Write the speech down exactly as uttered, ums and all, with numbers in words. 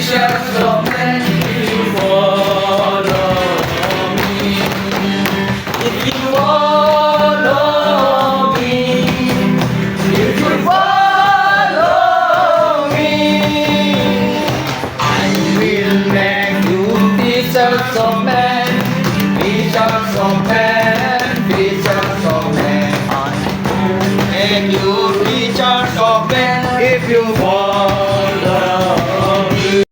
Just so many people follow me. If you follow me, if you follow me, I will make you fishers of men, fishers of men, fishers of men. I will make you fishers of men if you follow me.